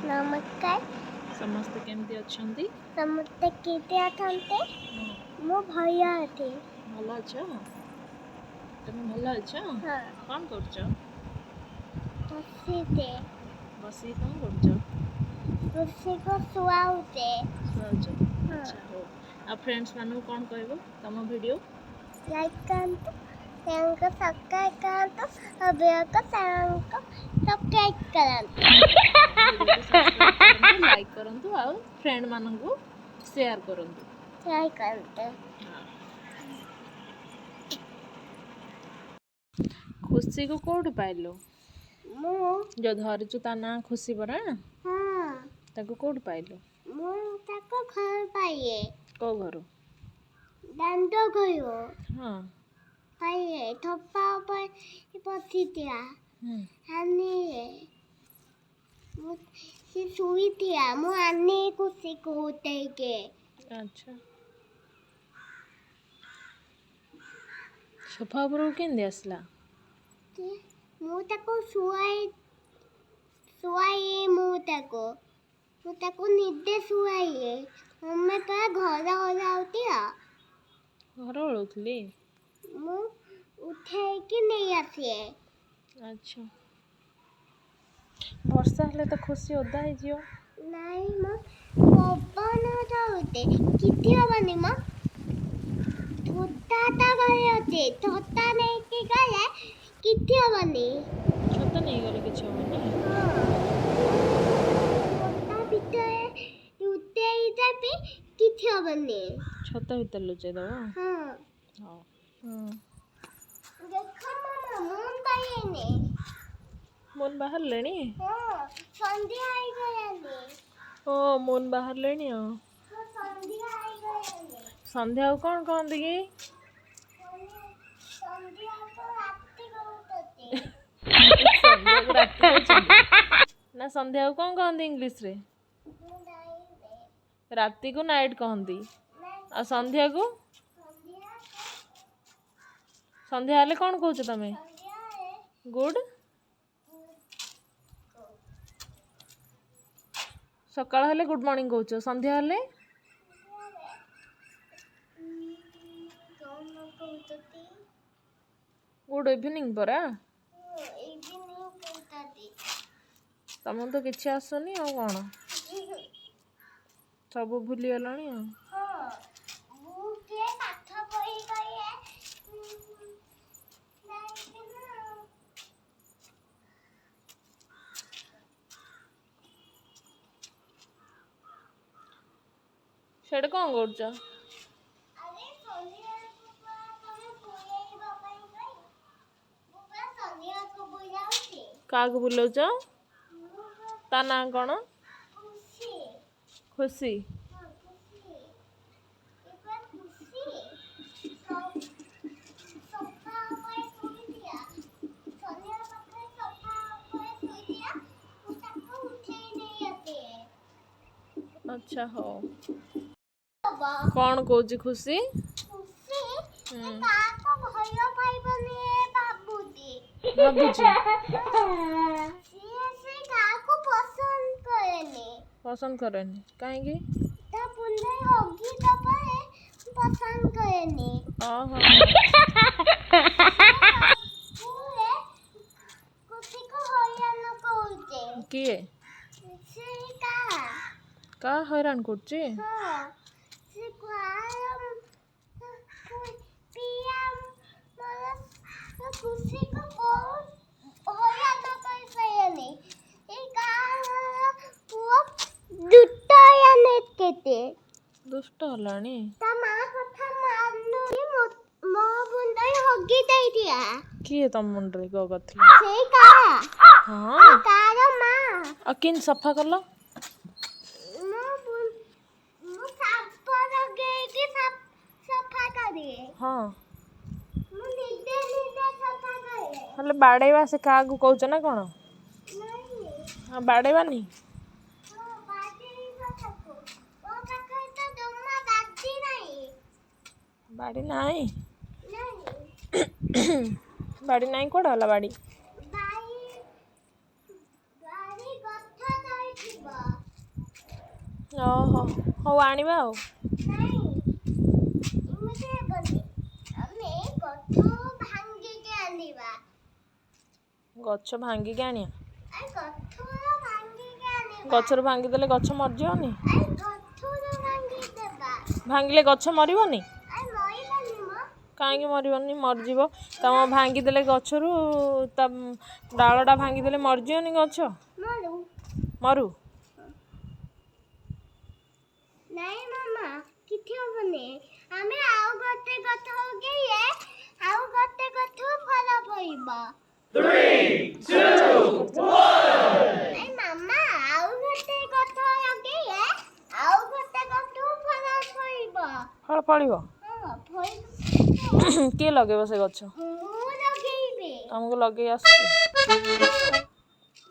ନମସ୍କାର। ସମସ୍ତେ କେମିତି ଅଛନ୍ତି? ସମସ୍ତେ କେମିତି ଅଛନ୍ତି? ମୁଁ ଭଲ ଅଛି। ଭଲ ଅଛ? ତମେ ଭଲ ଅଛ? ହଁ। କ'ଣ କରୁଛ? ବସିତେ। ବସିକି କ'ଣ କରୁଛ? ବସିକି ଶୁଆଉତେ। ଶୁଆଉଛ? ହଁ। ଆଚ୍ଛା, ହଉ। ଆଉ ଫ୍ରେଣ୍ଡସ୍ ମାନଙ୍କୁ କ'ଣ କହିବ ତମ ଭିଡ଼ିଓ? ଲାଇକ୍ କରନ୍ତୁ, ଚ୍ୟାନେଲକୁ ସବସ୍କ୍ରାଇବ୍ କରନ୍ତୁ ଆଉ ଭିଡ଼ିଓକୁ ଚ୍ୟାନେଲକୁ ସବସ୍କ୍ରାଇବ୍ କରନ୍ତୁ। ଭିଡ଼ିଓକୁ ଲାଇକ୍ କରନ୍ତୁ ଆଉ ଫ୍ରେଣ୍ଡ ମାନଙ୍କୁ ସେୟାର କରନ୍ତୁ। ସେୟାର କରନ୍ତୁ। ଖୁସିକୁ କୋଉଠୁ ପାଇଲୁ? ମୁଁ ଯୋଉ ଧରିଛୁ ତା ନାଁ ଖୁସି ପରା? ହଁ। ତାକୁ କୋଉଠୁ ପାଇଲୁ? ମୁଁ ତାକୁ ଘର ପାଇଏ। କୋଉ ଘରୁ? ଦାଣ୍ଡ ଘରୁ। ହଁ। ପାଇଏ, ଥୋପା ଉପରେ ବସିଥିଲା। ଆଣିଲେ ମୁଁ, ସେ ଶୋଇଥିଲା, ମୁଁ ଆଣି ଖୁସିକୁ ଉଠେଇକି। ଆଚ୍ଛା, ସୋଫା ଉପରକୁ କେମିତି ଆସିଲା? ମୁଁ ତାକୁ ଶୁଆଇ ଶୁଆଇ ମୁଁ ତାକୁ ନିଜେ ଶୁଆଇଏ। ମମି ପୁରା ଘର ଓଳାଉଥିଲା। ଘର ଓଳଉଥିଲି? ମୁଁ ଉଠେଇକି ନେଇ ଆସେ। ଆଚ୍ଛା, ବର୍ଷା ହେଲେ ତ ଖୁସି ଓଦା ହେଇଯିବ। ନାଇଁ ମ, ପବନ ଦଉତେ କିଛି ହବନି ମ। ଛତା ତା ଘରେ ଅଛି, ଛତା ନେଇକି ଗଲେ କିଛି ହବନି। ଛତା ନେଇଗଲେ କିଛି ହବନି? ହଁ, ଛତା ଭିତରେ ଲୁଚେଇ ଦେବି, କିଛି ହବନି। ଛତା ଭିତରେ ଲୁଚେଇ ଦବ? ହଁ। ହଉ, ହଁ। ଦେଖ ମାମା, ମୁଁ ପାଇନି। ମୁନ୍ ବାହାରିଲେଣି? ହଁ, ସନ୍ଧ୍ୟା ହେଇଗଲାଣି। ଓ, ମୁନ୍ ବାହାରିଲେଣି ଆଉ। ହଁ, ସନ୍ଧ୍ୟା ହେଇଗଲାଣି। ସନ୍ଧ୍ୟାକୁ କ'ଣ କହନ୍ତି କି? ସନ୍ଧ୍ୟାକୁ ରାତି କହୁଛନ୍ତି। ସନ୍ଧ୍ୟାକୁ ରାତି କହୁଛନ୍ତି ନା ସନ୍ଧ୍ୟାକୁ କ'ଣ କହନ୍ତି ଇଂଲିଶରେ? ମୁଁ ଜାଣିନି। ରାତିକୁ ନାଇଟ୍ କହନ୍ତି। ନାଇଁ। ଆଉ ସନ୍ଧ୍ୟାକୁ? ସନ୍ଧ୍ୟା। ସନ୍ଧ୍ୟା ହେଲେ କ'ଣ କହୁଛ ତମେ? ସନ୍ଧ୍ୟାରେ ଗୁଡ୍। ସକାଳ ହେଲେ ଗୁଡ୍ ମର୍ଣ୍ଣିଂ କହୁଛ, ସନ୍ଧ୍ୟା ହେଲେ? କ'ଣ କହୁଛନ୍ତି? ଗୁଡ୍ ଇଭିନିଂ ପରା। ଇଭିନିଂ କହୁଛନ୍ତି। ତମକୁ ତ କିଛି ଆସୁନି ଆଉ କ'ଣ, ସବୁ ଭୁଲିଗଲଣି ଆଉ। ହଁ, ମୁଁ କିଏ ପାଠ ପଢ଼ି କହିଲେ ଯାଇକିନା। ସିଆଡ଼େ କ'ଣ କରୁଛ? ଆରେ, ସନ୍ଧ୍ୟାକୁ ପରା ତମେ ବୁଲେଇବା ପାଇଁ କହି, ମୁଁ ପରା ସନ୍ଧ୍ୟାକୁ ବୁଲାଉଛି। କାହାକୁ ବୁଲଉଛ? ମୁଁ ପରା। ତା ନାଁ କ'ଣ? ଖୁସି। ଖୁସି? ହଁ, ଖୁସି। ଏ ପରା ଖୁସି ସୋଫା ଉପରେ ଶୋଇଥିଲା, ସନ୍ଧ୍ୟା ପାଖରେ ସୋଫା ଉପରେ ଶୋଇଥିଲା, ମୁଁ ତାକୁ ଉଠେଇ ନେଇ ଆସେ। ଆଚ୍ଛା, ହଉ। ହବ। କ'ଣ କହୁଛି ଖୁସି? ଖୁସି ସେ କାହାକୁ ଭୟ ପାଇବନି ଏ ଭାବୁଛି। ଭାବୁଛି? ସିଏ ସେ କାହାକୁ ପସନ୍ଦ କରେନି। ପସନ୍ଦ କରେନି କାହିଁକି? ତା ପୁଣ୍ଡରେ ହଗି ଦବାରେ ପସନ୍ଦ କରେନି। ଓହୋ। ପୁରେ ଖୁସିକୁ ହଇରାଣ କରୁଛେ। କିଏ? ସେ କାହା। କାହା ହଇରାଣ କରୁଛି? ହଁ, ସେ କାହାର ପିଆ ମୋର ଖୁସିକୁ ବହୁତ ହଇରାଣ କରିସାରିଲାଣି। ଏଇ କାହାର ପୁଅ ଦୁଷ୍ଟ ହେଲାଣି କେତେ। ଦୁଷ୍ଟ ହେଲାଣି? ତା ମା କଥା ମାନୁନି, ମୋ ମୁଣ୍ଡରେ ହଗି ଦେଇଥିଲା। କିଏ ତମ ମୁଣ୍ଡରେ ଗ କରିଥିଲା? ସେଇ କାହା। ହଁ। କାର ମା। ଆଉ କେମିତି ସଫା କଲ? ମୁଁ ସାପ ଲଗେଇକି ସଫା କରେ। ମୁଁ ନିଜେ ନିଜେ ସଫା କରେ। ହେଲେ ବାଡ଼େଇବା ସେ କାହାକୁ କହୁଛ ନା କ'ଣ? ନାଇଁ। ହଁ, ବାଡ଼େଇବାନି? ହଁ, ବାଡେଇବ ତାକୁ। ମୋ ପାଖରେ ତ ଜମା ବାଡି ନାହିଁ। ବାଡ଼ି ନାହିଁ? ନାଇଁ। ବାଡ଼ି ନାହିଁ, କୁଆଡ଼େ ଗଲା ବାଡ଼ି? ବାଡ଼ି ବାଡ଼ି ଗଛ ତଳେ ଥିବ। ଓହୋ, ହଉ ଆଣିବା ଆଉ। ନାଇଁ, ଏମିତି ହେବନି। ଆମେ ଗଛ ଭାଙ୍ଗିକି ଆଣିବା। ଗଛ ଭାଙ୍ଗିକି ଆଣିବା? ଆରେ, ଗଛର ଭାଙ୍ଗିକି ଆଣିବା। ଗଛରୁ ଭାଙ୍ଗିଦେଲେ ଗଛ ମରିଯିବନି? ଆରେ, ଗଛରୁ ଭାଙ୍ଗିଦେବା। ଭାଙ୍ଗିଲେ ଗଛ ମରିବନି? ଆରେ, ମରିବନି ମ। କାହିଁକି ମରିବନି? ମରିଯିବ। ତମ ଭାଙ୍ଗିଦେଲେ ଗଛରୁ ତା ଡାଳଟା ଭାଙ୍ଗିଦେଲେ ମରିଯିବନି ଗଛ? ମରୁ। ମରୁ। ନାଇଁ ମାମା, କିଛି ହବନି। ଆମେ ଆଉ ଗୋଟେ ଗଛ ଲଗେଇଲେ ଆଉ ଗୋଟେ ଗଛ ଫଳ ଫଳିବ। ନାଇଁ ମାମା, ଆଉ ଗୋଟେ ଗଛ ଲଗେଇଲେ ଆଉ ଗୋଟେ ଗଛ ଫଳ ଫଳିବ। ଫଳ ଫଳିବ? ହଁ, ଫଳିବ। କିଏ ଲଗେଇବ ସେ ଗଛ? ମୁଁ ଲଗେଇବି। ତମକୁ ଲଗେଇ ଆସୁଛି?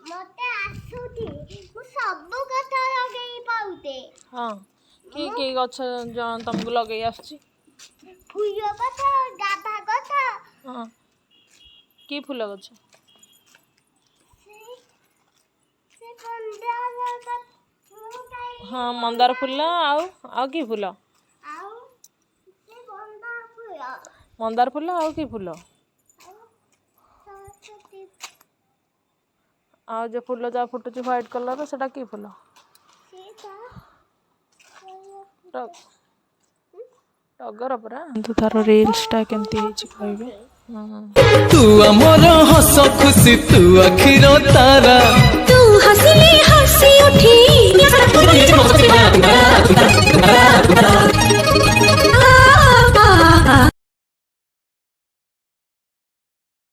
ମତେ ଆସୁଛି। ମୁଁ ସବୁ ଗଛ ଲଗେଇ ପାରୁଛି। ହଁ, କି କି ଗଛ ତମକୁ ଲଗେଇ ଆସୁଛି? ଫୁଲ ଗଛ, ଗାଭା ଗଛ। ହଁ, କି ଫୁଲ ଗଛ? ସେ ସେ ମନ୍ଦାର ଗଛ ମୁଁ କାଇଁ। ହଁ, ମନ୍ଦାର ଫୁଲ। ଆଉ କି ଫୁଲ? ଆଉ ସେ ମନ୍ଦାର ଫୁଲ। ମନ୍ଦାର ଫୁଲ, ଆଉ କି ଫୁଲ? ଆଉ ସରସ୍ୱତୀ। ଆଉ ଯେଉଁ ଫୁଲ ଯାହା ଫୁଟୁଛି ହ୍ୱାଇଟ୍ କଲର୍, ସେଟା କି ଫୁଲ? ସେଇଟା। ଟଗର ପରା। କିନ୍ତୁ ତାର ରିଲ୍ସଟା କେମିତି ହେଇଛି କହିବେ? ହଁ। ତୁ ଆମର ହସ ଖୁସି, ତୁ ଆଖିର ତାରା। ତୁ ହସିଲେ ହସି ଉଠି।